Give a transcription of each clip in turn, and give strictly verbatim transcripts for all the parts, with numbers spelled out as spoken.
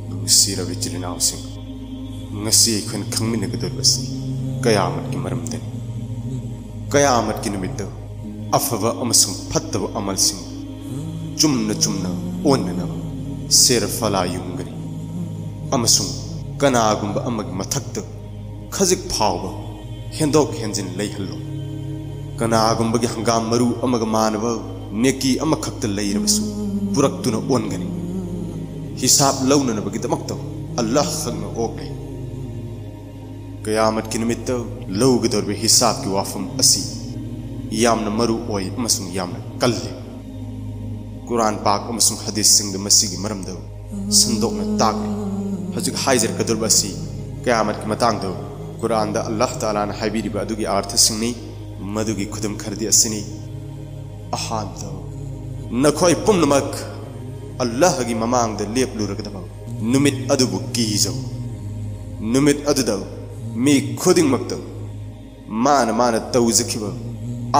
ꯅꯨꯡꯁꯤꯔꯕ ꯏꯆꯤꯜ ꯏꯅꯥꯎꯁꯤꯡ, ꯉꯁꯤ ꯑꯩꯈꯣꯏꯅ ꯈꯪꯃꯤꯟꯅꯒꯗꯧꯔꯤꯕꯁꯤ ꯀꯌꯥꯃꯠꯀꯤ ꯃꯔꯝꯗꯅꯤ꯫ ꯀꯌꯥꯃꯠꯀꯤ ꯅꯨꯃꯤꯠꯇ ꯑꯐꯕ ꯑꯃꯁꯨꯡ ꯐꯠꯇꯕ ꯑꯃꯜꯁꯤꯡ ꯆꯨꯝꯅ ꯆꯨꯝꯅ ꯑꯣꯟꯅꯅꯕ ꯁꯦꯔ ꯐꯂꯥ ꯌꯨꯡꯒꯅꯤ, ꯑꯃꯁꯨꯡ ꯀꯅꯥꯒꯨꯝꯕ ꯑꯃꯒꯤ ꯃꯊꯛꯇ ꯈꯖꯤꯛ ꯐꯥꯎꯕ ꯍꯦꯟꯗꯣꯛ ꯍꯦꯟꯖꯤꯟ ꯂꯩꯍꯜꯂꯣꯏ꯫ ꯀꯅꯥꯒꯨꯝꯕꯒꯤ ꯍꯪꯒꯥꯝ ꯃꯔꯨ ꯑꯃꯒ ꯃꯥꯟꯅꯕ ꯅꯦꯀꯤ ꯑꯃꯈꯛꯇ ꯂꯩꯔꯕꯁꯨ ꯄꯨꯔꯛꯇꯨꯅ ꯑꯣꯟꯒꯅꯤ꯫ ꯍꯤꯁꯥꯕ ꯂꯧꯅꯅꯕꯒꯤꯗꯃꯛꯇ ꯑꯜꯂꯥꯍ ꯈꯛꯅ ꯑꯣꯛꯂꯤ꯫ ꯀꯌꯥꯃꯠꯀꯤ ꯅꯨꯃꯤꯠꯇ ꯂꯧꯒꯗꯧꯔꯤꯕ ꯍꯤꯁꯥꯕꯀꯤ ꯋꯥꯐꯝ ꯑꯁꯤ ꯌꯥꯝꯅ ꯃꯔꯨ ꯑꯣꯏ ꯑꯃꯁꯨꯡ ꯌꯥꯝꯅ ꯀꯜꯂꯤ꯫ ꯀꯨꯔꯥꯟ ꯄꯥꯛ ꯑꯃꯁꯨꯡ ꯍꯗꯤꯁꯁꯤꯡꯗ ꯃꯁꯤꯒꯤ ꯃꯔꯝꯗ ꯁꯟꯗꯣꯛꯅ ꯇꯥꯛꯂꯤ꯫ ꯍꯧꯖꯤꯛ ꯍꯥꯏꯖꯔꯛꯀꯗꯧꯔꯤꯕ ꯑꯁꯤ ꯀꯌꯥꯃꯠꯀꯤ ꯃꯇꯥꯡꯗ ꯀꯨꯔꯥꯟꯗ ꯑꯜꯂꯥꯍ ꯇꯥꯂꯥꯅ ꯍꯥꯏꯕꯤꯔꯤꯕ ꯑꯗꯨꯒꯤ ꯑꯥꯔꯊꯁꯤꯡꯅꯤ꯫ ꯃꯗꯨꯒꯤ ꯈꯨꯗꯝ ꯈꯔꯗꯤ ꯑꯁꯤꯅꯤ: ꯑꯍꯥꯟꯕꯗ, ꯅꯈꯣꯏ ꯄꯨꯝꯅꯃꯛ ꯑꯜꯂꯥꯍꯒꯤ ꯃꯃꯥꯡꯗ ꯂꯦꯞꯂꯨꯔꯒꯗꯕ ꯅꯨꯃꯤꯠ ꯑꯗꯨꯕꯨ ꯀꯤꯖꯧ꯫ ꯅꯨꯃꯤꯠ ꯑꯗꯨꯗ ꯃꯤ ꯈꯨꯗꯤꯡꯃꯛꯇ ꯃꯥꯅ ꯃꯥꯅ ꯇꯧꯖꯈꯤꯕ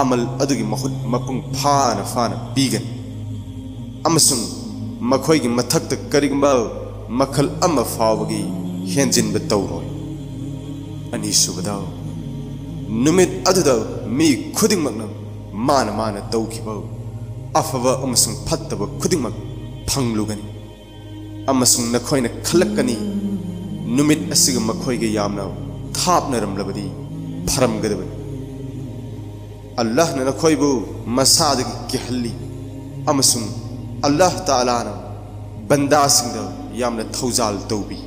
ꯑꯃꯜ ꯑꯗꯨꯒꯤ ꯃꯍꯨꯠ ꯃꯄꯨꯡ ꯐꯥꯅ ꯐꯥꯅ ꯄꯤꯒꯅꯤ, ꯑꯃꯁꯨꯡ ꯃꯈꯣꯏꯒꯤ ꯃꯊꯛꯇ ꯀꯔꯤꯒꯨꯝꯕ ꯃꯈꯜ ꯑꯃ ꯐꯥꯎꯕꯒꯤ ꯍꯦꯟꯖꯤꯟꯕ ꯇꯧꯔꯣꯏ꯫ ꯑꯅꯤꯁꯨꯕꯗ, ꯅꯨꯃꯤꯠ ꯑꯗꯨꯗ ꯃꯤ ꯈꯨꯗꯤꯡꯃꯛꯅ ꯃꯥꯅ ꯃꯥꯅ ꯇꯧꯈꯤꯕ ꯑꯐꯕ ꯑꯃꯁꯨꯡ ꯐꯠꯇꯕ ꯈꯨꯗꯤꯡꯃꯛ ꯐꯪꯂꯨꯒꯅꯤ, ꯑꯃꯁꯨꯡ ꯅꯈꯣꯏꯅ ꯈꯜꯂꯛꯀꯅꯤ, ꯅꯨꯃꯤꯠ ꯑꯁꯤꯒ ꯃꯈꯣꯏꯒ ꯌꯥꯝꯅ ꯊꯥꯞꯅꯔꯝꯂꯕꯗꯤ ꯐꯔꯝꯒꯗꯕꯅꯤ꯫ ꯑꯜꯂꯥꯍꯅ ꯅꯈꯣꯏꯕꯨ ꯃꯁꯥꯗꯒꯤ ꯀꯤꯍꯜꯂꯤ, ꯑꯃꯁꯨꯡ ꯑꯜꯂꯥꯍ ꯇꯥꯂꯥꯅ ꯕꯟꯗꯥꯁꯤꯡꯗ ꯌꯥꯝꯅ ꯊꯧꯖꯥꯜ ꯇꯧꯕꯤ꯫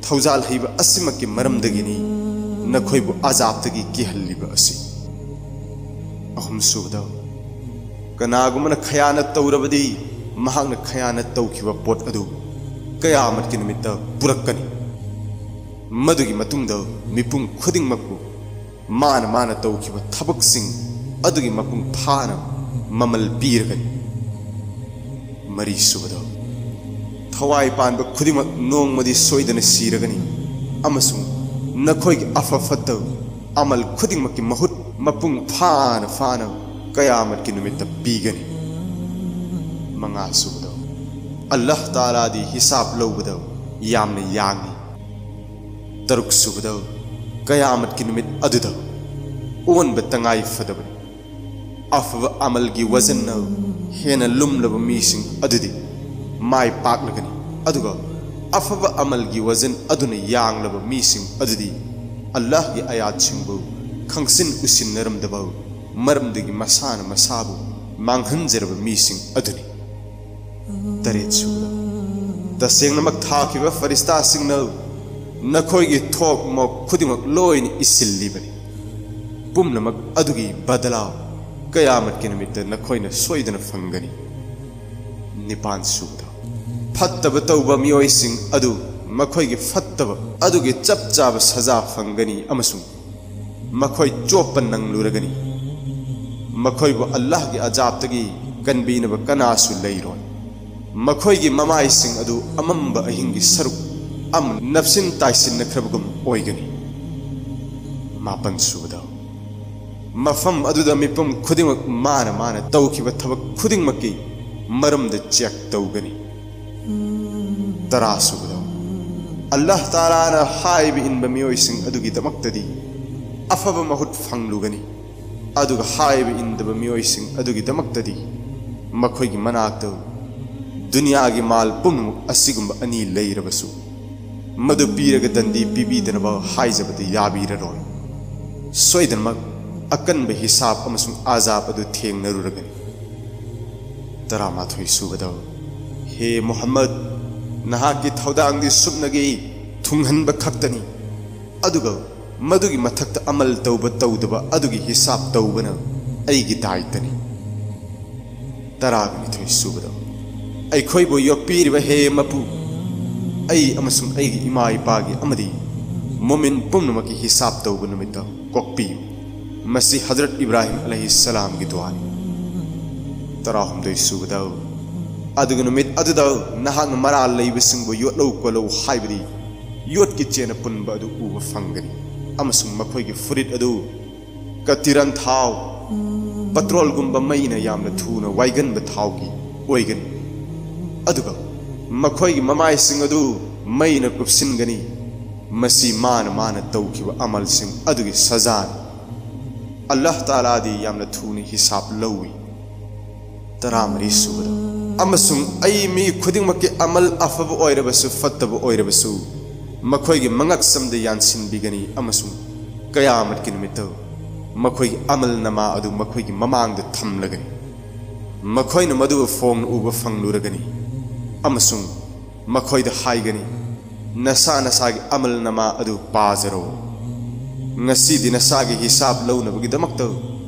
ꯊꯧꯖꯥꯜ ꯍꯩꯕ ꯑꯁꯤꯃꯛꯀꯤ ꯃꯔꯝꯗꯒꯤꯅꯤ ꯅꯈꯣꯏꯕꯨ ꯑꯖꯥꯕꯇꯒꯤ ꯀꯤꯍꯜꯂꯤꯕ ꯑꯁꯤ꯫ ꯑꯍꯨꯝꯁꯨꯕꯗ, ꯀꯅꯥꯒꯨꯝꯕꯅ ꯈꯌꯥꯅꯠ ꯇꯧꯔꯕꯗꯤ ꯃꯍꯥꯛꯅ ꯈꯌꯥꯅꯠ ꯇꯧꯈꯤꯕ ꯄꯣꯠ ꯑꯗꯨ ꯀꯌꯥꯃꯠꯀꯤ ꯅꯨꯃꯤꯠꯇ ꯄꯨꯔꯛꯀꯅꯤ꯫ ꯃꯗꯨꯒꯤ ꯃꯇꯨꯡꯗ ꯃꯤꯄꯨꯝ ꯈꯨꯗꯤꯡꯃꯛꯄꯨ ꯃꯥꯅ ꯃꯥꯅ ꯇꯧꯈꯤꯕ ꯊꯕꯛꯁꯤꯡ ꯑꯗꯨꯒꯤ ꯃꯄꯨꯡ ꯐꯥꯅ ꯃꯃꯜ ꯄꯤꯔꯒꯅꯤ꯫ ꯃꯔꯤꯁꯨꯕꯗ, ꯊꯋꯥꯏ ꯄꯥꯟꯕ ꯈꯨꯗꯤꯡꯃꯛ ꯅꯣꯡꯃꯗꯤ ꯁꯣꯏꯗꯅ ꯁꯤꯔꯒꯅꯤ, ꯑꯃꯁꯨꯡ ꯅꯈꯣꯏꯒꯤ ꯑꯐ ꯐꯠꯇ ꯑꯃꯜ ꯈꯨꯗꯤꯡꯃꯛꯀꯤ ꯃꯍꯨꯠ ꯃꯄꯨꯡ ꯐꯥꯅ ꯐꯥꯅ ꯀꯌꯥꯃꯠꯀꯤ ꯅꯨꯃꯤꯠꯇ ꯄꯤꯒꯅꯤ꯫ ꯃꯉꯥ ꯁꯨꯕꯗ, ꯑꯜꯂꯥꯍ ꯇꯥꯂꯥꯗꯤ ꯍꯤꯁꯥꯕ ꯂꯧꯕꯗ ꯌꯥꯝꯅ ꯌꯥꯡꯏ꯫ ꯇꯔꯨꯛ ꯁꯨꯕꯗ, ꯀꯌꯥꯃꯠꯀꯤ ꯅꯨꯃꯤꯠ ꯑꯗꯨꯗ ꯑꯣꯟꯕ ꯇꯉꯥꯏ ꯐꯗꯕꯅꯤ꯫ ꯑꯐꯕ ꯑꯃꯜꯒꯤ ꯋꯖꯟꯅ ꯍꯦꯟꯅ ꯂꯨꯝꯂꯕ ꯃꯤꯁꯤꯡ ꯑꯗꯨꯗꯤ ꯃꯥꯏ ꯄꯥꯛꯂꯒꯅꯤ, ꯑꯗꯨꯒ ꯑꯐꯕ ꯑꯃꯜꯒꯤ ꯋꯖꯟ ꯑꯗꯨꯅ ꯌꯥꯡꯂꯕ ꯃꯤꯁꯤꯡ ꯑꯗꯨꯗꯤ ꯑꯜꯂꯥꯍꯒꯤ ꯑꯌꯥꯠꯁꯤꯡꯕꯨ ꯈꯪꯁꯤꯟ ꯎꯁꯤꯟꯅꯔꯝꯗꯕ ꯃꯔꯝꯗꯒꯤ ꯃꯁꯥꯅ ꯃꯁꯥꯕꯨ ꯃꯥꯡꯍꯟꯖꯔꯕ ꯃꯤꯁꯤꯡ ꯑꯗꯨꯅꯤ꯫ ꯇꯔꯦꯠ ꯁꯨꯕꯗ, ꯇꯁꯦꯡꯅꯃꯛ ꯊꯥꯈꯤꯕ ꯐꯔꯤꯁꯇꯥꯁꯤꯡꯅ ꯅꯈꯣꯏꯒꯤ ꯊꯣꯛ ꯃꯣꯛ ꯈꯨꯗꯤꯡꯃꯛ ꯂꯣꯏꯅ ꯏꯁꯤꯜꯂꯤꯕꯅꯤ꯫ ꯄꯨꯝꯅꯃꯛ ꯑꯗꯨꯒꯤ ꯕꯗꯂꯥ ꯀꯌꯥꯃꯠꯀꯤ ꯅꯨꯃꯤꯠꯇ ꯅꯈꯣꯏꯅ ꯁꯣꯏꯗꯅ ꯐꯪꯒꯅꯤ꯫ ꯅꯤꯄꯥꯟ ꯁꯨꯕꯗ, ꯐꯠꯇꯕ ꯇꯧꯕ ꯃꯤꯑꯣꯏꯁꯤꯡ ꯑꯗꯨ ꯃꯈꯣꯏꯒꯤ ꯐꯠꯇꯕ ꯑꯗꯨꯒꯤ ꯆꯞ ꯆꯥꯕ ꯁꯖꯥ ꯐꯪꯒꯅꯤ ꯑꯃꯁꯨꯡ ꯃꯈꯣꯏ ꯆꯣꯞꯄ ꯅꯪꯂꯨꯔꯒꯅꯤ꯫ ꯃꯈꯣꯏꯕꯨ ꯑꯜꯂꯥꯍꯒꯤ ꯑꯖꯥꯕꯇꯒꯤ ꯀꯟꯕꯤꯅꯕ ꯀꯅꯥꯁꯨ ꯂꯩꯔꯣꯏ꯫ ꯃꯈꯣꯏꯒꯤ ꯃꯃꯥꯏꯁꯤꯡ ꯑꯗꯨ ꯑꯃꯝꯕ ꯑꯍꯤꯡꯒꯤ ꯁꯔꯨꯛ ꯑꯃ ꯅꯞꯁꯤꯟ ꯇꯥꯏꯁꯤꯟꯅꯈ꯭ꯔꯕꯒꯨꯝ ꯑꯣꯏꯒꯅꯤ꯫ ꯃꯥꯄꯟ ꯁꯨꯕꯗ, ꯃꯐꯝ ꯑꯗꯨꯗ ꯃꯤꯄꯨꯝ ꯈꯨꯗꯤꯡꯃꯛ ꯃꯥꯅ ꯃꯥꯅ ꯇꯧꯈꯤꯕ ꯊꯕꯛ ꯈꯨꯗꯤꯡꯃꯛꯀꯤ ꯃꯔꯝꯗ ꯆꯦꯛ ꯇꯧꯒꯅꯤ꯫ ꯇꯔꯥ ꯁꯨꯕꯗ, ꯑꯜꯂꯥꯍ ꯇꯥꯂꯥꯅ ꯍꯥꯏꯕ ꯏꯟꯕ ꯃꯤꯑꯣꯏꯁꯤꯡ ꯑꯗꯨꯒꯤꯗꯃꯛꯇꯗꯤ ꯑꯐꯕ ꯃꯍꯨꯠ ꯐꯪꯂꯨꯒꯅꯤ, ꯑꯗꯨꯒ ꯍꯥꯏꯕ ꯏꯟꯗꯕ ꯃꯤꯑꯣꯏꯁꯤꯡ ꯑꯗꯨꯒꯤꯗꯃꯛꯇꯗꯤ ꯃꯈꯣꯏꯒꯤ ꯃꯅꯥꯛꯇ ꯗꯨꯅꯤꯌꯥꯒꯤ ꯃꯥꯜ ꯄꯨꯝꯅꯃꯛ ꯑꯁꯤꯒꯨꯝꯕ ꯑꯅꯤ ꯂꯩꯔꯕꯁꯨ ꯃꯗꯨ ꯄꯤꯔꯒ ꯗꯟꯗꯤ ꯄꯤꯕꯤꯗꯅꯕ ꯍꯥꯏꯖꯕꯗꯤ ꯌꯥꯕꯤꯔꯔꯣꯏ꯫ ꯁꯣꯏꯗꯅꯃꯛ ꯑꯀꯟꯕ ꯍꯤꯁꯥꯕ ꯑꯃꯁꯨꯡ ꯑꯖꯥꯕ ꯑꯗꯨ ꯊꯦꯡꯅꯔꯨꯔꯒꯅꯤ꯫ ꯇꯔꯥꯃꯥꯊꯣꯏ ꯁꯨꯕꯗ, ꯍꯦ ꯃꯨꯍꯝꯃꯗ, ꯅꯍꯥꯛꯀꯤ ꯊꯧꯗꯥꯡꯗꯤ ꯁꯨꯞꯅꯒꯤ ꯊꯨꯡꯍꯟꯕ ꯈꯛꯇꯅꯤ, ꯑꯗꯨꯒ ꯃꯗꯨꯒꯤ ꯃꯊꯛꯇ ꯑꯃꯜ ꯇꯧꯕ ꯇꯧꯗꯕ ꯑꯗꯨꯒꯤ ꯍꯤꯁꯥꯕ ꯇꯧꯕꯅ ꯑꯩꯒꯤ ꯗꯥꯏꯇꯅꯤ꯫ ꯇꯔꯥꯒ ꯅꯤꯊꯣꯏ ꯁꯨꯕꯗ, ꯑꯩꯈꯣꯏꯕꯨ ꯌꯣꯛꯄꯤꯔꯤꯕ ꯍꯦ ꯃꯄꯨ, ꯑꯩ ꯑꯃꯁꯨꯡ ꯑꯩꯒꯤ ꯏꯃꯥ ꯏꯄꯥꯒꯤ ꯑꯃꯗꯤ ꯃꯣꯃꯤꯟ ꯄꯨꯝꯅꯃꯛꯀꯤ ꯍꯤꯁꯥꯕ ꯇꯧꯕ ꯅꯨꯃꯤꯠꯇ ꯀꯣꯛꯄꯤꯌꯨ꯫ ꯃꯁꯤ ꯍꯖꯔꯠ ꯏꯕ꯭ꯔꯥꯍꯤꯝ ꯑꯂꯩꯍꯤꯁꯁꯂꯥꯝꯒꯤ ꯗꯨꯋꯥꯅꯤ꯫ ꯇꯔꯥꯍꯨꯝꯗꯣꯏ ꯁꯨꯕꯗ, ꯑꯗꯨꯒ ꯅꯨꯃꯤꯠ ꯑꯗꯨꯗ ꯅꯍꯥꯛꯅ ꯃꯔꯥꯜ ꯂꯩꯕꯁꯤꯡꯕꯨ ꯌꯣꯠꯂꯧ ꯀꯣꯜꯂꯧ ꯍꯥꯏꯕꯗꯤ ꯌꯣꯠꯀꯤ ꯆꯦꯅ ꯄꯨꯟꯕ ꯑꯗꯨ ꯎꯕ ꯐꯪꯒꯅꯤ, ꯑꯃꯁꯨꯡ ꯃꯈꯣꯏꯒꯤ ꯐꯨꯔꯤꯠ ꯑꯗꯨ ꯀꯇꯤꯔꯟ ꯊꯥꯎ, ꯄꯇ꯭ꯔꯣꯜꯒꯨꯝꯕ ꯃꯩꯅ ꯌꯥꯝꯅ ꯊꯨꯅ ꯋꯥꯏꯒꯟꯕ ꯊꯥꯎꯒꯤ ꯑꯣꯏꯒꯅꯤ꯫ ꯑꯗꯨꯒ ꯃꯈꯣꯏꯒꯤ ꯃꯃꯥꯏꯁꯤꯡ ꯑꯗꯨ ꯃꯩꯅ ꯀꯨꯞꯁꯤꯟꯒꯅꯤ꯫ ꯃꯁꯤ ꯃꯥꯅ ꯃꯥꯅ ꯇꯧꯈꯤꯕ ꯑꯃꯜꯁꯤꯡ ꯑꯗꯨꯒꯤ ꯁꯖꯥꯅꯤ꯫ ꯑꯜꯂꯥꯍ ꯇꯥꯂꯥꯗꯤ ꯌꯥꯝꯅ ꯊꯨꯅ ꯍꯤꯁꯥꯕ ꯂꯧꯏ꯫ ꯇꯔꯥꯃꯔꯤ ꯁꯨꯕꯗ, "ꯑꯃꯁꯨꯡ ꯑꯩ ꯃꯤ ꯈꯨꯗꯤꯡꯃꯛꯀꯤ ꯑꯃꯜ ꯑꯐꯕ ꯑꯣꯏꯔꯕꯁꯨ ꯐꯠꯇꯕ ꯑꯣꯏꯔꯕꯁꯨ ꯃꯈꯣꯏꯒꯤ ꯃꯉꯛꯁꯝꯗ ꯌꯥꯟꯁꯤꯟꯕꯤꯒꯅꯤ, ꯑꯃꯁꯨꯡ ꯀꯌꯥꯃꯠꯀꯤ ꯅꯨꯃꯤꯠꯇ ꯃꯈꯣꯏꯒꯤ ꯑꯃꯜ ꯅꯃꯥ ꯑꯗꯨ ꯃꯈꯣꯏꯒꯤ ꯃꯃꯥꯡꯗ ꯊꯝꯂꯒꯅꯤ꯫ ꯃꯈꯣꯏꯅ ꯃꯗꯨ ꯐꯣꯡꯅ ꯎꯕ ꯐꯪꯂꯨꯔꯒꯅꯤ, ꯑꯃꯁꯨꯡ ꯃꯈꯣꯏꯗ ꯍꯥꯏꯒꯅꯤ, 'ꯅꯁꯥ ꯅꯁꯥꯒꯤ ꯑꯃꯜ ꯅꯃꯥ ꯑꯗꯨ ꯄꯥꯖꯔꯣ꯫ ꯉꯁꯤꯗꯤ ꯅꯁꯥꯒꯤ ꯍꯤꯁꯥꯕ ꯂꯧꯅꯕꯒꯤꯗꯃꯛꯇ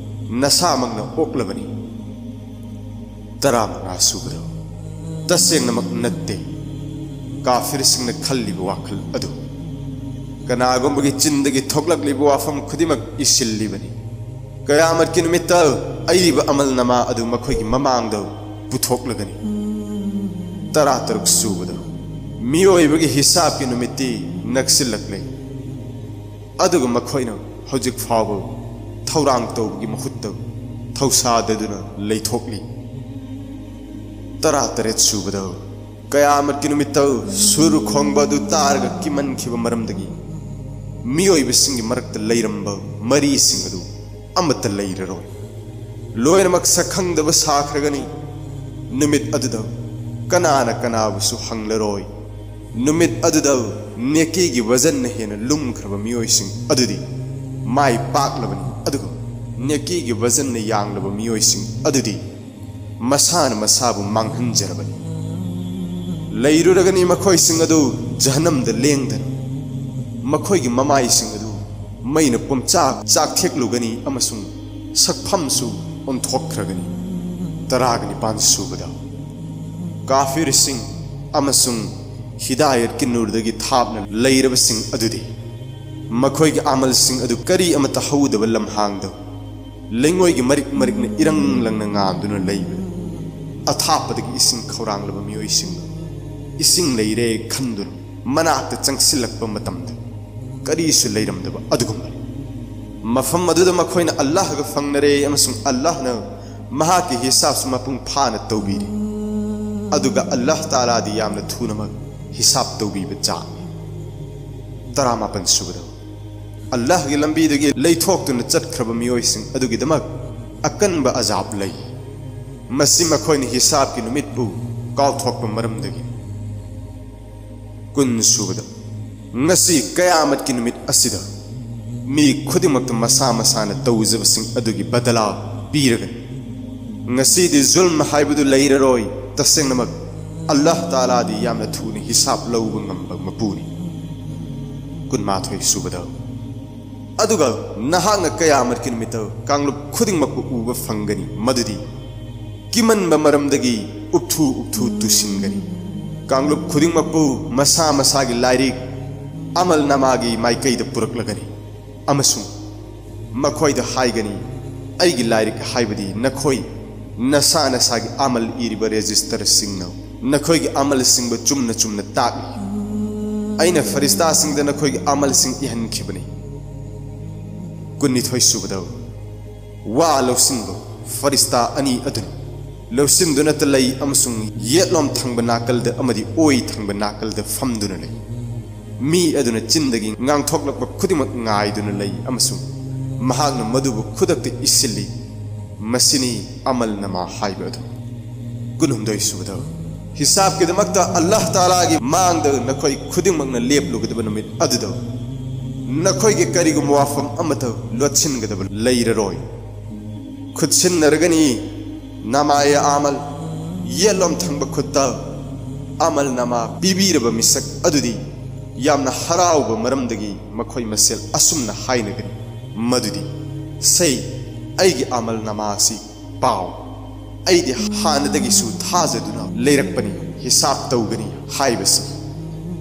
ꯅꯁꯥꯃꯛꯅ ꯑꯣꯛꯂꯕꯅꯤ.'" ꯇꯔꯥꯃꯉꯥ ꯁꯨꯕꯗ, ꯇꯁꯦꯡꯅꯃꯛ ꯅꯠꯇꯦ꯫ ꯀꯥꯐꯤꯔꯁꯤꯡꯅ ꯈꯜꯂꯤꯕ ꯋꯥꯈꯜ ꯑꯗꯨ, ꯀꯅꯥꯒꯨꯝꯕꯒꯤ ꯆꯤꯟꯗꯒꯤ ꯊꯣꯛꯂꯛꯂꯤꯕ ꯋꯥꯐꯝ ꯈꯨꯗꯤꯡꯃꯛ ꯏꯁꯤꯜꯂꯤꯕꯅꯤ꯫ ꯀꯌꯥꯃꯠꯀꯤ ꯅꯨꯃꯤꯠꯇ ꯑꯏꯕ ꯑꯃꯜ ꯅꯃꯥ ꯑꯗꯨ ꯃꯈꯣꯏꯒꯤ ꯃꯃꯥꯡꯗ ꯄꯨꯊꯣꯛꯂꯒꯅꯤ꯫ ꯇꯔꯥꯇꯔꯨꯛ ꯁꯨꯕꯗ, ꯃꯤꯑꯣꯏꯕꯒꯤ ꯍꯤꯁꯥꯕꯀꯤ ꯅꯨꯃꯤꯠꯇꯤ ꯅꯛꯁꯤꯜꯂꯛꯂꯦ꯫ ꯑꯗꯨꯒ ꯃꯈꯣꯏꯅ ꯍꯧꯖꯤꯛ ꯐꯥꯎꯕ ꯊꯧꯔꯥꯡ ꯇꯧꯕꯒꯤ ꯃꯍꯨꯠꯇ ꯊꯧꯁꯥꯗꯗꯨꯅ ꯂꯩꯊꯣꯛꯂꯤ꯫ ꯇꯔꯥꯇꯔꯦꯠ ꯁꯨꯕꯗ, ꯀꯌꯥꯃꯠꯀꯤ ꯅꯨꯃꯤꯠꯇ ꯁꯨꯔ ꯈꯣꯡꯕ ꯑꯗꯨ ꯇꯥꯔꯒ ꯀꯤꯃꯟꯈꯤꯕ ꯃꯔꯝꯗꯒꯤ ꯃꯤꯑꯣꯏꯕꯁꯤꯡꯒꯤ ꯃꯔꯛꯇ ꯂꯩꯔꯝꯕ ꯃꯔꯤꯁꯤꯡ ꯑꯗꯨ ꯑꯃꯠꯇ ꯂꯩꯔꯔꯣꯏ꯫ ꯂꯣꯏꯅꯃꯛ ꯁꯛꯈꯪꯗꯕ ꯁꯥꯈ꯭ꯔꯒꯅꯤ꯫ ꯅꯨꯃꯤꯠ ꯑꯗꯨꯗ ꯀꯅꯥꯅ ꯀꯅꯥꯕꯨꯁꯨ ꯍꯪꯂꯔꯣꯏ꯫ ꯅꯨꯃꯤꯠ ꯑꯗꯨꯗ ꯅꯦꯀꯤꯒꯤ ꯋꯖꯟꯅ ꯍꯦꯟꯅ ꯂꯨꯝꯈ꯭ꯔꯕ ꯃꯤꯑꯣꯏꯁꯤꯡ ꯑꯗꯨꯗꯤ ꯃꯥꯏ ꯄꯥꯛꯂꯕꯅꯤ, ꯑꯗꯨꯒ ꯅꯦꯀꯤꯒꯤ ꯋꯖꯟꯅ ꯌꯥꯡꯂꯕ ꯃꯤꯑꯣꯏꯁꯤꯡ ꯑꯗꯨꯗꯤ ꯃꯁꯥꯅ ꯃꯁꯥꯕꯨ ꯃꯥꯡꯍꯟꯖꯔꯕꯅꯤ꯫ ꯂꯩꯔꯨꯔꯒꯅꯤ ꯃꯈꯣꯏꯁꯤꯡ ꯑꯗꯨ ꯖꯍꯟꯅꯝꯗ ꯂꯦꯡꯗꯅ꯫ ꯃꯈꯣꯏꯒꯤ ꯃꯃꯥꯏꯁꯤꯡ ꯑꯗꯨ ꯃꯩꯅ ꯄꯨꯝꯆꯥꯛ ꯆꯥꯛꯊꯦꯛꯂꯨꯒꯅꯤ ꯑꯃꯁꯨꯡ ꯁꯛꯐꯝꯁꯨ ꯑꯣꯟꯊꯣꯛꯈ꯭ꯔꯒꯅꯤ꯫ ꯇꯔꯥꯒ ꯅꯤꯄꯥꯟ ꯁꯨꯕꯗ, ꯀꯥꯐꯤꯔꯁꯤꯡ ꯑꯃꯁꯨꯡ ꯍꯤꯗꯥꯌꯠꯀꯤ ꯅꯨꯔꯗꯒꯤ ꯊꯥꯞꯅ ꯂꯩꯔꯕꯁꯤꯡ ꯑꯗꯨꯗꯤ ꯃꯈꯣꯏꯒꯤ ꯑꯃꯜꯁꯤꯡ ꯑꯗꯨ ꯀꯔꯤ ꯑꯃꯠꯇ ꯍꯧꯗꯕ ꯂꯝꯍꯥꯡꯗ ꯂꯩꯉꯣꯏꯒꯤ ꯃꯔꯤꯛ ꯃꯔꯤꯛꯅ ꯏꯔꯪ ꯂꯪꯅ ꯉꯥꯟꯗꯨꯅ ꯂꯩꯕꯗ, ꯑꯊꯥꯞꯄꯗꯒꯤ ꯏꯁꯤꯡ ꯈꯧꯔꯥꯡꯂꯕ ꯃꯤꯑꯣꯏꯁꯤꯡꯅ ꯏꯁꯤꯡ ꯂꯩꯔꯦ ꯈꯟꯗꯨꯅ ꯃꯅꯥꯛꯇ ꯆꯪꯁꯤꯜꯂꯛꯄ ꯃꯇꯝꯗ ꯀꯔꯤꯁꯨ ꯂꯩꯔꯝꯗꯕ ꯑꯗꯨꯒꯨꯝꯕꯅꯤ꯫ ꯃꯐꯝ ꯑꯗꯨꯗ ꯃꯈꯣꯏꯅ ꯑꯜꯂꯥꯍꯒ ꯐꯪꯅꯔꯦ ꯑꯃꯁꯨꯡ ꯑꯜꯂꯥꯍꯅ ꯃꯍꯥꯛꯀꯤ ꯍꯤꯁꯥꯕꯁꯨ ꯃꯄꯨꯡ ꯐꯥꯅ ꯇꯧꯕꯤꯔꯤ꯫ ꯑꯗꯨꯒ ꯑꯜꯂꯥꯍ ꯇꯥꯂꯥꯗꯤ ꯌꯥꯝꯅ ꯊꯨꯅꯃꯛ ꯍꯤꯁꯥꯕ ꯇꯧꯕꯤꯕ ꯖꯥꯠꯅꯤ꯫ ꯇꯔꯥꯃꯥꯄꯟ ꯁꯨꯕꯗ, ꯑꯜꯂꯥꯍꯒꯤ ꯂꯝꯕꯤꯗꯒꯤ ꯂꯩꯊꯣꯛꯇꯨꯅ ꯆꯠꯈ꯭ꯔꯕ ꯃꯤꯑꯣꯏꯁꯤꯡ ꯑꯗꯨꯒꯤꯗꯃꯛ ꯑꯀꯟꯕ ꯑꯖꯥꯕ ꯂꯩ꯫ ꯃꯁꯤ ꯃꯈꯣꯏꯅ ꯍꯤꯁꯥꯕꯀꯤ ꯅꯨꯃꯤꯠꯄꯨ ꯀꯥꯎꯊꯣꯛꯄ ꯃꯔꯝꯗꯒꯤ꯫ ꯀꯨꯟ ꯁꯨꯕꯗ, ꯉꯁꯤ ꯀꯌꯥꯃꯠꯀꯤ ꯅꯨꯃꯤꯠ ꯑꯁꯤꯗ ꯃꯤ ꯈꯨꯗꯤꯡꯃꯛꯇ ꯃꯁꯥ ꯃꯁꯥꯅ ꯇꯧꯖꯕꯁꯤꯡ ꯑꯗꯨꯒꯤ ꯕꯗꯂꯥ ꯄꯤꯔꯒꯅꯤ꯫ ꯉꯁꯤꯗꯤ ꯖꯨꯜꯝ ꯍꯥꯏꯕꯗꯨ ꯂꯩꯔꯔꯣꯏ꯫ ꯇꯁꯦꯡꯅꯃꯛ ꯑꯜꯂꯥꯍ ꯇꯥꯂꯥꯗꯤ ꯌꯥꯝꯅ ꯊꯨꯅ ꯍꯤꯁꯥꯕ ꯂꯧꯕ ꯉꯝꯕ ꯃꯄꯨꯅꯤ꯫ ꯀꯨꯟꯃꯥꯊꯣꯏ ꯁꯨꯕꯗ, ꯑꯗꯨꯒ ꯅꯍꯥꯛꯅ ꯀꯌꯥꯃꯠꯀꯤ ꯅꯨꯃꯤꯠꯇ ꯀꯥꯡꯂꯨꯞ ꯈꯨꯗꯤꯡꯃꯛꯄꯨ ꯎꯕ ꯐꯪꯒꯅꯤ, ꯃꯗꯨꯗꯤ ꯀꯤꯃꯟꯕ ꯃꯔꯝꯗꯒꯤ ꯎꯞꯊꯨ ꯎꯞꯊꯨ ꯇꯨꯁꯤꯟꯒꯅꯤ꯫ ꯀꯥꯡꯂꯨꯞ ꯈꯨꯗꯤꯡꯃꯛꯄꯨ ꯃꯁꯥ ꯃꯁꯥꯒꯤ ꯂꯥꯏꯔꯤꯛ ꯑꯃꯜ ꯅꯃꯥꯒꯤ ꯃꯥꯏꯀꯩꯗ ꯄꯨꯔꯛꯂꯒꯅꯤ ꯑꯃꯁꯨꯡ ꯃꯈꯣꯏꯗ ꯍꯥꯏꯒꯅꯤ, "ꯑꯩꯒꯤ ꯂꯥꯏꯔꯤꯛ ꯍꯥꯏꯕꯗꯤ ꯅꯈꯣꯏ ꯅꯁꯥ ꯅꯁꯥꯒꯤ ꯑꯃꯜ ꯏꯔꯤꯕ ꯔꯦꯖꯤꯁꯇꯔꯁꯤꯡꯅ ꯅꯈꯣꯏꯒꯤ ꯑꯃꯜꯁꯤꯡꯕꯨ ꯆꯨꯝꯅ ꯆꯨꯝꯅ ꯇꯥꯛꯂꯤ꯫ ꯑꯩꯅ ꯐꯔꯤꯁꯇꯥꯁꯤꯡꯗ ꯅꯈꯣꯏꯒꯤ ꯑꯃꯜꯁꯤꯡ ꯏꯍꯟꯈꯤꯕꯅꯤ"꯫ ꯀꯨꯟꯅꯤꯊꯣꯏ ꯁꯨꯕꯗ, ꯋꯥ ꯂꯧꯁꯤꯟꯕ ꯐꯔꯤꯁꯇꯥ ꯑꯅꯤ ꯑꯗꯨꯅꯤ꯫ ꯂꯧꯁꯤꯟꯗꯨꯅꯇ ꯂꯩ ꯑꯃꯁꯨꯡ ꯌꯦꯠꯂꯣꯝ ꯊꯪꯕ ꯅꯥꯀꯜꯗ ꯑꯃꯗꯤ ꯑꯣꯏ ꯊꯪꯕ ꯅꯥꯀꯜꯗ ꯐꯝꯗꯨꯅ ꯂꯩ꯫ ꯃꯤ ꯑꯗꯨꯅ ꯆꯤꯟꯗꯒꯤ ꯉꯥꯡꯊꯣꯛꯂꯛꯄ ꯈꯨꯗꯤꯡꯃꯛ ꯉꯥꯏꯗꯨꯅ ꯂꯩ ꯑꯃꯁꯨꯡ ꯃꯍꯥꯛꯅ ꯃꯗꯨꯕꯨ ꯈꯨꯗꯛꯇ ꯏꯁꯤꯜꯂꯤ꯫ ꯃꯁꯤꯅꯤ ꯑꯃꯜ ꯅꯃꯥ ꯍꯥꯏꯕ ꯑꯗꯨ꯫ ꯀꯨꯟꯍꯨꯝꯗꯣꯏ ꯁꯨꯕꯗ, ꯍꯤꯁꯥꯕꯀꯤꯗꯃꯛꯇ ꯑꯜꯂꯥꯍ ꯇꯥꯂꯥꯒꯤ ꯃꯥꯡꯗ ꯅꯈꯣꯏ ꯈꯨꯗꯤꯡꯃꯛꯅ ꯂꯦꯞꯂꯨꯒꯗꯕ ꯅꯨꯃꯤꯠ ꯑꯗꯨꯗ ꯅꯈꯣꯏꯒꯤ ꯀꯔꯤꯒꯨꯝꯕ ꯋꯥꯐꯝ ꯑꯃꯠꯇ ꯂꯣꯠꯁꯤꯟꯒꯗꯕ ꯂꯩꯔꯔꯣꯏ꯫ ꯈꯨꯠꯁꯤꯟꯅꯔꯒꯅꯤ ꯅꯃꯥꯌꯦ ꯑꯃꯜ꯫ ꯌꯦꯠꯂꯣꯝ ꯊꯪꯕ ꯈꯨꯠꯇ ꯑꯃꯜ ꯅꯃꯥ ꯄꯤꯕꯤꯔꯕ ꯃꯤꯁꯛ ꯑꯗꯨꯗꯤ ꯌꯥꯝꯅ ꯍꯔꯥꯎꯕ ꯃꯔꯝꯗꯒꯤ ꯃꯈꯣꯏ ꯃꯁꯦꯜ ꯑꯁꯨꯝꯅ ꯍꯥꯏꯅꯒꯅꯤ, ꯃꯗꯨꯗꯤ, "ꯁꯦ, ꯑꯩꯒꯤ ꯑꯃꯜ ꯅꯃꯥ ꯑꯁꯤ ꯄꯥꯎ꯫ ꯑꯩꯗꯤ ꯍꯥꯟꯅꯗꯒꯤꯁꯨ ꯊꯥꯖꯗꯨꯅ ꯂꯩꯔꯛꯄꯅꯤ, ꯍꯤꯁꯥꯕ ꯇꯧꯒꯅꯤ ꯍꯥꯏꯕꯁꯤ꯫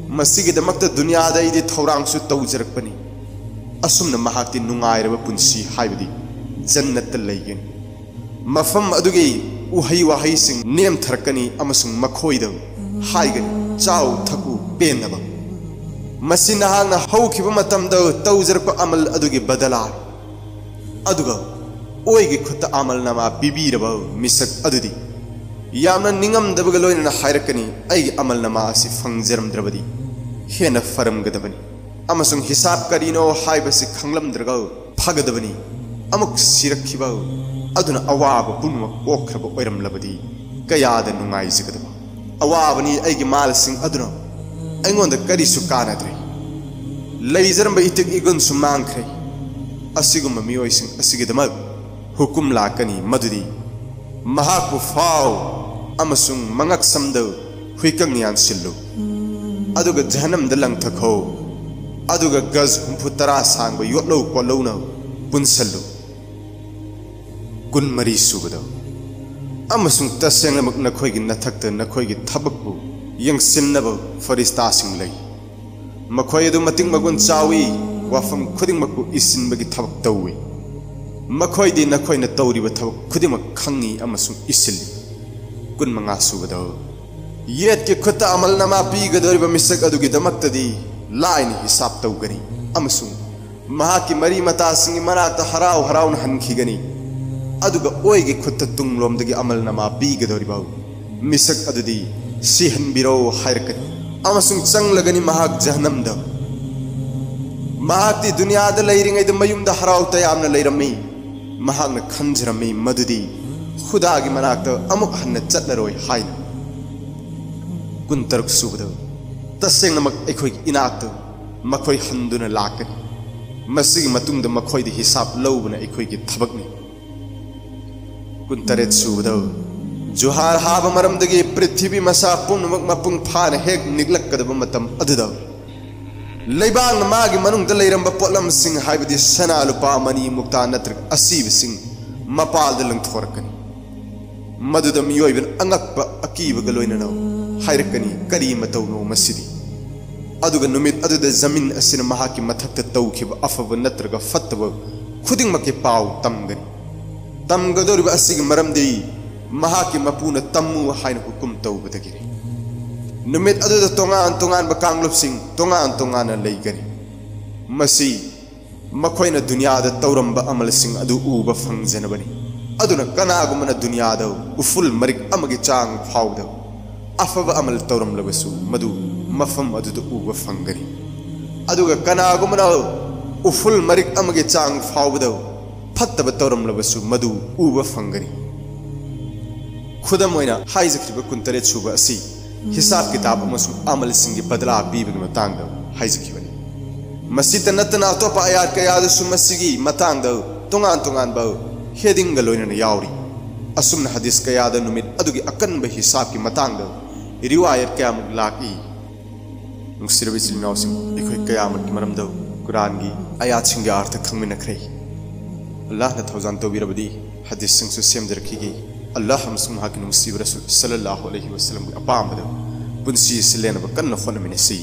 ꯃꯁꯤꯒꯤꯗꯃꯛꯇ ꯗꯨꯅꯤꯌꯥꯗ ꯑꯩꯗꯤ ꯊꯧꯔꯥꯡꯁꯨ ꯇꯧꯖꯔꯛꯄꯅꯤ"꯫ ꯑꯁꯨꯝꯅ ꯃꯍꯥꯛꯇꯤ ꯅꯨꯡꯉꯥꯏꯔꯕ ꯄꯨꯟꯁꯤ, ꯍꯥꯏꯕꯗꯤ ꯖꯟꯅꯠꯇ ꯂꯩꯒꯅꯤ꯫ ꯃꯐꯝ ꯑꯗꯨꯒꯤ ꯎꯍꯩ ꯋꯥꯍꯩꯁꯤꯡ ꯅꯦꯝꯊꯔꯛꯀꯅꯤ ꯑꯃꯁꯨꯡ ꯃꯈꯣꯏꯗ ꯍꯥꯏꯒꯅꯤ, "ꯆꯥꯎ ꯊꯛꯎ ꯄꯦꯟꯅꯕ"꯫ ꯃꯁꯤ ꯅꯍꯥꯛꯅ ꯍꯧꯈꯤꯕ ꯃꯇꯝꯗ ꯇꯧꯖꯔꯛꯄ ꯑꯃꯜ ꯑꯗꯨꯒꯤ ꯕꯗꯂꯥ꯫ ꯑꯗꯨꯒ ꯑꯣꯏꯒꯤ ꯈꯨꯠꯇ ꯑꯃꯜ ꯅꯃꯥ ꯄꯤꯕꯤꯔꯕ ꯃꯤꯁꯛ ꯑꯗꯨꯗꯤ ꯌꯥꯝꯅ ꯅꯤꯡꯉꯝꯗꯕꯒ ꯂꯣꯏꯅꯅ ꯍꯥꯏꯔꯛꯀꯅꯤ, "ꯑꯩꯒꯤ ꯑꯃꯜ ꯅꯃꯥ ꯑꯁꯤ ꯐꯪꯖꯔꯝꯗ꯭ꯔꯕꯗꯤ ꯍꯦꯟꯅ ꯐꯔꯝꯒꯗꯕꯅꯤ, ꯑꯃꯁꯨꯡ ꯍꯤꯁꯥꯕ ꯀꯔꯤꯅꯣ ꯍꯥꯏꯕꯁꯤ ꯈꯪꯂꯝꯗ꯭ꯔꯒ ꯐꯒꯗꯕꯅꯤ꯫ ꯑꯃꯨꯛ ꯁꯤꯔꯛꯈꯤꯕ ꯑꯗꯨꯅ ꯑꯋꯥꯕ ꯄꯨꯝꯅꯃꯛ ꯀꯣꯛꯈ꯭ꯔꯕ ꯑꯣꯏꯔꯝꯂꯕꯗꯤ ꯀꯌꯥꯗ ꯅꯨꯡꯉꯥꯏꯖꯒꯗꯕ꯫ ꯑꯋꯥꯕꯅꯤ ꯑꯩꯒꯤ ꯃꯥꯜꯁꯤꯡ ꯑꯗꯨꯅ ꯑꯩꯉꯣꯟꯗ ꯀꯔꯤꯁꯨ ꯀꯥꯟꯅꯗ꯭ꯔꯦ꯫ ꯂꯩꯖꯔꯝꯕ ꯏꯇꯤꯛ ꯏꯒꯨꯟꯁꯨ ꯃꯥꯡꯈ꯭ꯔꯦ꯫ ꯑꯁꯤꯒꯨꯝꯕ ꯃꯤꯑꯣꯏꯁꯤꯡ ꯑꯁꯤꯒꯤꯗꯃꯛ ꯍꯨꯀꯨꯝ ꯂꯥꯛꯀꯅꯤ, ꯃꯗꯨꯗꯤ ꯃꯍꯥꯛꯄꯨ ꯐꯥꯎ ꯑꯃꯁꯨꯡ ꯃꯉꯛꯁꯝꯗ ꯍꯨꯏꯀꯪ ꯌꯥꯟꯁꯤꯜꯂꯨ, ꯑꯗꯨꯒ ꯖꯍꯟꯅꯝꯗ ꯂꯪꯊꯈꯣ, ꯑꯗꯨꯒ ꯒꯖ ꯍꯨꯝꯐꯨ ꯇꯔꯥ ꯁꯥꯡꯕ ꯌꯣꯠꯂꯧ ꯀꯣꯠꯂꯧꯅ ꯄꯨꯟꯁꯜꯂꯨ꯫ ꯀꯨꯟꯃꯔꯤ ꯁꯨꯕꯗ, ꯑꯃꯁꯨꯡ ꯇꯁꯦꯡꯅꯃꯛ ꯅꯈꯣꯏꯒꯤ ꯅꯊꯛꯇ ꯅꯈꯣꯏꯒꯤ ꯊꯕꯛꯄꯨ ꯌꯦꯡꯁꯤꯟꯅꯕ ꯐꯔꯤꯁꯇꯥꯁꯤꯡ ꯂꯩ꯫ ꯃꯈꯣꯏ ꯑꯗꯨ ꯃꯇꯤꯛ ꯃꯒꯨꯟ ꯆꯥꯎꯏ, ꯋꯥꯐꯝ ꯈꯨꯗꯤꯡꯃꯛꯄꯨ ꯏꯁꯤꯟꯕꯒꯤ ꯊꯕꯛ ꯇꯧꯏ꯫ ꯃꯈꯣꯏꯗꯤ ꯅꯈꯣꯏꯅ ꯇꯧꯔꯤꯕ ꯊꯕꯛ ꯈꯨꯗꯤꯡꯃꯛ ꯈꯪꯏ ꯑꯃꯁꯨꯡ ꯏꯁꯤꯜꯂꯤ꯫ ꯀꯨꯟꯃꯉꯥ ꯁꯨꯕꯗ, ꯌꯦꯠꯀꯤ ꯈꯨꯠꯇ ꯑꯃꯜ ꯅꯃꯥ ꯄꯤꯒꯗꯧꯔꯤꯕ ꯃꯤꯁꯛ ꯑꯗꯨꯒꯤꯗꯃꯛꯇꯗꯤ ꯂꯥꯏꯅ ꯍꯤꯁꯥꯕ ꯇꯧꯒꯅꯤ, ꯑꯃꯁꯨꯡ ꯃꯍꯥꯛꯀꯤ ꯃꯔꯤ ꯃꯇꯥꯁꯤꯡꯒꯤ ꯃꯅꯥꯛꯇ ꯍꯔꯥꯎ ꯍꯔꯥꯎꯅ ꯍꯟꯈꯤꯒꯅꯤ꯫ ꯑꯗꯨꯒ ꯑꯣꯏꯒꯤ ꯈꯨꯠꯇ ꯇꯨꯡꯂꯣꯝꯗꯒꯤ ꯑꯃꯜ ꯅꯃꯥ ꯄꯤꯒꯗꯧꯔꯤꯕ ꯃꯤꯁꯛ ꯑꯗꯨꯗꯤ ꯁꯤꯍꯟꯕꯤꯔꯣ ꯍꯥꯏꯔꯛꯀꯅꯤ, ꯑꯃꯁꯨꯡ ꯆꯪꯂꯒꯅꯤ ꯃꯍꯥꯛ ꯖꯍꯟꯅꯝꯗ꯫ ꯃꯍꯥꯛꯇꯤ ꯗꯨꯅꯤꯌꯥꯗ ꯂꯩꯔꯤꯉꯩꯗ ꯃꯌꯨꯝꯗ ꯍꯔꯥꯎ ꯇꯌꯥꯝꯅ ꯂꯩꯔꯝꯃꯤ꯫ ꯃꯍꯥꯛꯅ ꯈꯟꯖꯔꯝꯃꯤ ꯃꯗꯨꯗꯤ ꯈꯨꯗꯥꯒꯤ ꯃꯅꯥꯛꯇ ꯑꯃꯨꯛ ꯍꯟꯅ ꯆꯠꯂꯔꯣꯏ ꯍꯥꯏꯅ꯫ ꯀꯨꯟꯇꯔꯨꯛ ꯁꯨꯕꯗ, ꯇꯁꯦꯡꯅꯃꯛ ꯑꯩꯈꯣꯏꯒꯤ ꯏꯅꯥꯛꯇ ꯃꯈꯣꯏ ꯍꯟꯗꯨꯅ ꯂꯥꯛꯀꯅꯤ꯫ ꯃꯁꯤꯒꯤ ꯃꯇꯨꯡꯗ ꯃꯈꯣꯏꯗ ꯍꯤꯁꯥꯕ ꯂꯧꯕꯅ ꯑꯩꯈꯣꯏꯒꯤ ꯊꯕꯛꯅꯤ꯫ ꯀꯨꯟꯇꯔꯦꯠ ꯁꯨꯕꯗ, ꯖꯨꯍꯥꯔ ꯍꯥꯕ ꯃꯔꯝꯗꯒꯤ ꯄ꯭ꯔꯤꯊꯤꯕꯤ ꯃꯁꯥ ꯄꯨꯝꯅꯃꯛ ꯃꯄꯨꯡ ꯐꯥꯅ ꯍꯦꯛ ꯅꯤꯛꯂꯛꯀꯗꯕ ꯃꯇꯝ ꯑꯗꯨꯗ, ꯂꯩꯕꯥꯛꯅ ꯃꯥꯒꯤ ꯃꯅꯨꯡꯗ ꯂꯩꯔꯝꯕ ꯄꯣꯠꯂꯝꯁꯤꯡ, ꯍꯥꯏꯕꯗꯤ ꯁꯅꯥ, ꯂꯨꯄꯥ, ꯃꯅꯤ, ꯃꯨꯛꯇꯥ ꯅꯠꯇ꯭ꯔꯒ ꯑꯁꯤꯕꯁꯤꯡ, ꯃꯄꯥꯜꯗ ꯂꯪꯊꯣꯔꯛꯀꯅꯤ꯫ ꯃꯗꯨꯗ ꯃꯤꯑꯣꯏꯕꯅ ꯑꯉꯛꯄ ꯑꯀꯤꯕꯒ ꯂꯣꯏꯅꯅ ꯍꯥꯏꯔꯛꯀꯅꯤ, "ꯀꯔꯤ ꯃꯇꯧꯅꯣ ꯃꯁꯤꯗꯤ?" ꯑꯗꯨꯒ ꯅꯨꯃꯤꯠ ꯑꯗꯨꯗ ꯖꯃꯤꯟ ꯑꯁꯤꯅ ꯃꯍꯥꯛꯀꯤ ꯃꯊꯛꯇ ꯇꯧꯈꯤꯕ ꯑꯐꯕ ꯅꯠꯇ꯭ꯔꯒ ꯐꯠꯇꯕ ꯈꯨꯗꯤꯡꯃꯛꯀꯤ ꯄꯥꯎ ꯇꯝꯒꯅꯤ꯫ ꯇꯝꯒꯗꯧꯔꯤꯕ ꯑꯁꯤꯒꯤ ꯃꯔꯝꯗꯤ ꯃꯍꯥꯛꯀꯤ ꯃꯄꯨꯅ "ꯇꯝꯃꯨ" ꯍꯥꯏꯅ ꯍꯨꯀꯨꯝ ꯇꯧꯕꯗꯒꯤꯅꯤ꯫ ꯅꯨꯃꯤꯠ ꯑꯗꯨꯗ ꯇꯣꯉꯥꯟ ꯇꯣꯉꯥꯟꯕ ꯀꯥꯡꯂꯨꯞꯁꯤꯡ ꯇꯣꯉꯥꯟ ꯇꯣꯉꯥꯟꯅ ꯂꯩꯒꯅꯤ꯫ ꯃꯁꯤ ꯃꯈꯣꯏꯅ ꯗꯨꯅꯤꯌꯥꯗ ꯇꯧꯔꯝꯕ ꯑꯃꯜꯁꯤꯡ ꯑꯗꯨ ꯎꯕ ꯐꯪꯖꯅꯕꯅꯤ꯫ ꯑꯗꯨꯅ ꯀꯅꯥꯒꯨꯝꯕꯅ ꯗꯨꯅꯤꯌꯥꯗ ꯎꯐꯨꯜ ꯃꯔꯤꯛ ꯑꯃꯒꯤ ꯆꯥꯡ ꯐꯥꯎꯕꯗ ꯑꯐꯕ ꯑꯃꯜ ꯇꯧꯔꯝꯂꯕꯁꯨ, ꯃꯗꯨ ꯃꯐꯝ ꯑꯗꯨꯗ ꯎꯕ ꯐꯪꯒꯅꯤ꯫ ꯑꯗꯨꯒ ꯀꯅꯥꯒꯨꯝꯕꯅ ꯎꯐꯨꯜ ꯃꯔꯤꯛ ꯑꯃꯒꯤ ꯆꯥꯡ ꯐꯥꯎꯕꯗ ꯐꯠꯇꯕ ꯇꯧꯔꯝꯂꯕꯁꯨ, ꯃꯗꯨ ꯎꯕ ꯐꯪꯒꯅꯤ꯫ ꯈꯨꯗꯝ ꯑꯣꯏꯅ, ꯍꯥꯏꯖꯈ꯭ꯔꯤꯕ ꯀꯨꯟꯇꯔꯦꯠ ꯁꯨꯕ ꯑꯁꯤ ꯍꯤꯁꯥꯕ ꯀꯤꯇꯥꯕ ꯑꯃꯁꯨꯡ ꯑꯃꯜꯁꯤꯡꯒꯤ ꯕꯗꯂꯥ ꯄꯤꯕꯒꯤ ꯃꯇꯥꯡꯗ ꯍꯥꯏꯖꯈꯤꯕꯅꯤ꯫ ꯃꯁꯤꯇ ꯅꯠꯇꯅ, ꯑꯇꯣꯞꯄ ꯑꯥꯌꯥꯠ ꯀꯌꯥꯗꯁꯨ ꯃꯁꯤꯒꯤ ꯃꯇꯥꯡꯗ ꯇꯣꯉꯥꯟ ꯇꯣꯉꯥꯟꯕ ꯍꯦꯗꯤꯡꯒ ꯂꯣꯏꯅꯅ ꯌꯥꯎꯔꯤ꯫ ꯑꯁꯨꯝꯅ ꯍꯗꯤꯁ ꯀꯌꯥꯗ ꯅꯨꯃꯤꯠ ꯑꯗꯨꯒꯤ ꯑꯀꯟꯕ ꯍꯤꯁꯥꯕꯀꯤ ꯃꯇꯥꯡꯗ ꯔꯤꯋꯥꯌꯠ ꯀꯌꯥꯃꯨꯛ ꯂꯥꯛꯏ꯫ ꯅꯨꯡꯁꯤꯔꯕ ꯏꯆꯤꯜ ꯏꯅꯥꯎꯁꯤꯡ, ꯑꯩꯈꯣꯏ ꯀꯌꯥꯃꯠꯀꯤ ꯃꯔꯝꯗ ꯀꯨꯔꯥꯟꯒꯤ ꯑꯥꯌꯥꯠꯁꯤꯡꯒꯤ ꯑꯥꯔꯊ ꯈꯪꯃꯤꯟꯅꯈ꯭ꯔꯦ꯫ ꯑꯜꯂꯥꯍꯅ ꯊꯧꯖꯥꯜ ꯇꯧꯕꯤꯔꯕꯗꯤ ꯍꯗꯤꯁꯁꯤꯡꯁꯨ ꯁꯦꯝꯖꯔꯛꯈꯤꯒꯦ꯫ ꯑꯜꯂꯥꯍ ꯑꯃꯁꯨꯡ ꯃꯍꯥꯛꯀꯤ ꯅꯨꯡꯁꯤꯕ ꯔꯁꯨꯜ ꯁꯜꯂꯜꯂꯥꯍꯨ ꯑꯂꯩꯍꯤ ꯋꯁꯜꯂꯝꯒꯤ ꯑꯄꯥꯝꯕꯗ ꯄꯨꯟꯁꯤ ꯑꯁꯤ ꯂꯦꯟꯅꯕ ꯀꯟꯅ ꯍꯣꯠꯅꯃꯤꯟꯅꯁꯤ꯫